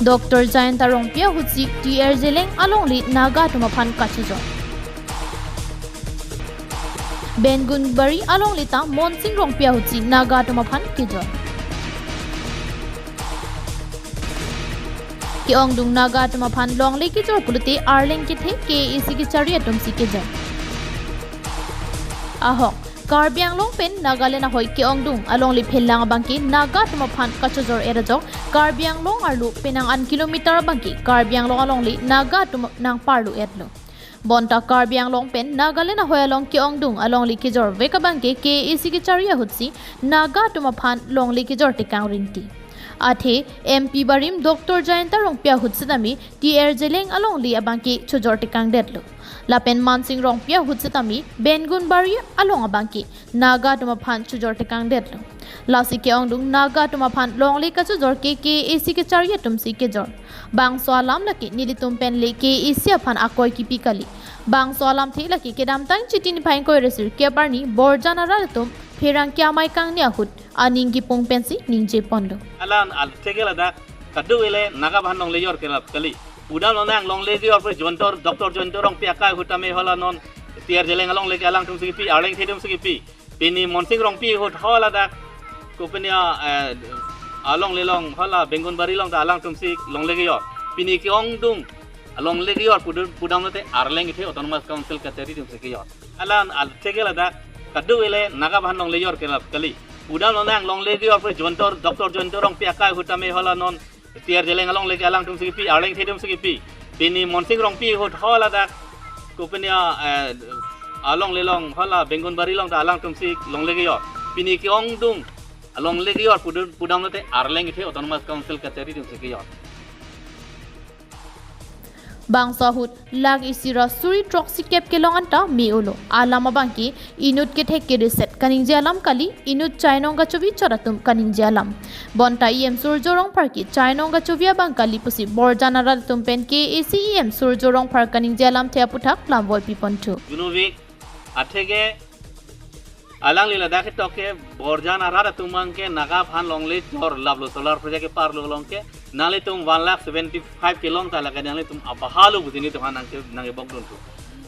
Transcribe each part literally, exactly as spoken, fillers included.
Doctor Jayanta Rongpi ahutsi T R Zeliang alongle Naga atum aphan kachojor. Bengunbari alongle ta Monsing Rongpi ahutsi Naga atum aphan kejor. Ke-ongdung Naga atum aphan longle kejor pulote Arleng kethe K A A C kechari atumsi kejor. Ahok, Karbi Anglong pen Nagaland ahoi ke-ongdung alongle phelang abangke Naga atum aphan kachojor-et ajok Karbi Anglong arlo penang an kilometer abangke Karbi Anglong alongle Naga atum nangparlu-etlo. Bonta Karbi Anglong pen Nagaland ahoi along ke-ongdung alongle kejorvek abangke K A A C kechari ahutsi Naga atum aphan longle kejor tekang rinti. Athe M P barim Doctor Jayanta Rongpi ahut setame T R Zeliang alongle abangke chojor tekangdetlo. Lapen Monsing Rongpi ahut setame Bengunbari along abangke Naga atum aphan chojor tekangdetlo. Lasi ke-ongdung Naga atum aphan longle kachojor ke K A A C kechari atumsi kejor. Bangso alam lake nelitum pen le K A A C aphan akoi kipi kali. Bangso alamthe lake kedamtang Chiti niphai ingkoi ra sirkep arni Borjan arat atum pherangke amei kangni ahut aning kipung pensi ningjeponlo. Alan al tegel ada kadu ele Naga aphan longle jor kelap kali. Pudam lonang longle jor pu Jayanta, Doctor Jayanta Rongpi akai ahut tame hala non T R Zeliang alongle ke alangtumsi kipi, Arleng kethe atumsi kipi. Pini Monsing Rongpi ahut hala dak kopini a, eh, alongle along hala Bengunbari along ta alangtumsi longle kejor. Pini ke-ongdung alongle kejor pudam, pudam lote Arleng kethe Autonomous Council kachari atumsi kejor. Alan al tegel ada kadu ele Naga aphan longle jor kelap kali. Pudam lonang longle jor pu Jayanta, Doctor Jayanta Rongpi akai ahut tame hala non T R Zeliang alongle ke alangtumsi kipi, Arleng kethe atumsi kipi. Pini Monsing Rongpi ahut hala dak kopini a, eh, alongle along hala Bengunbari along ta alangtumsi longle kejor. Pini ke-ongdung alongle kejor pudam, pudam lote Arleng kethe Autonomous Council kachari atumsi kejor. Bangso ahut lakh isi ra suri throksi kep kelong anta me-olo. Alam abangke inut kethek kereset kaningje alam kali, inut chainong kachovi chot atum kaningje alam. Bonta E M Surjya Rongphar ke chainong kachovi abang kali pusi Borjan arat atum pen K A A C E M Surjya Rongphar kaningje alamthe aputhak lamvoi piponthu. Junuvik atheke alangli ladak ketok ke Borjan arat atum abangke Naga aphan longle jor laplo, solar project keparlo along ke nanglitum one lakh seventy five kelong ta lake nanglitum abahalo buji nelitum aphan nangke, nangkebokdunthu.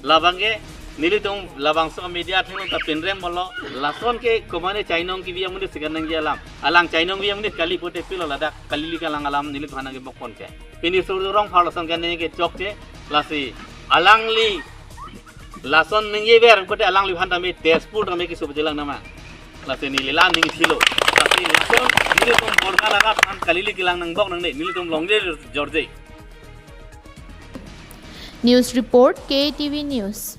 Labangke nelitum labangso media athengno ta pinrem bolo, lason ke komane chainong kevi amonit si kaningje alam. Alang chainong kevi amonit kali pute pilo ladak kalili kelang alam nelitum aphan nangkebokpon ke. Pini Surjya Rongphar lason kaningje kechokche, lasi alangli lason ningjever pute alangliphan tame Tezpur tame keso pejelang nama. Lasi neli la ning thilo. Lasi lason nelitum Borjan arat aphan kalili kelang nangbok nangne, nelitum longle jorje. News report, K T V News.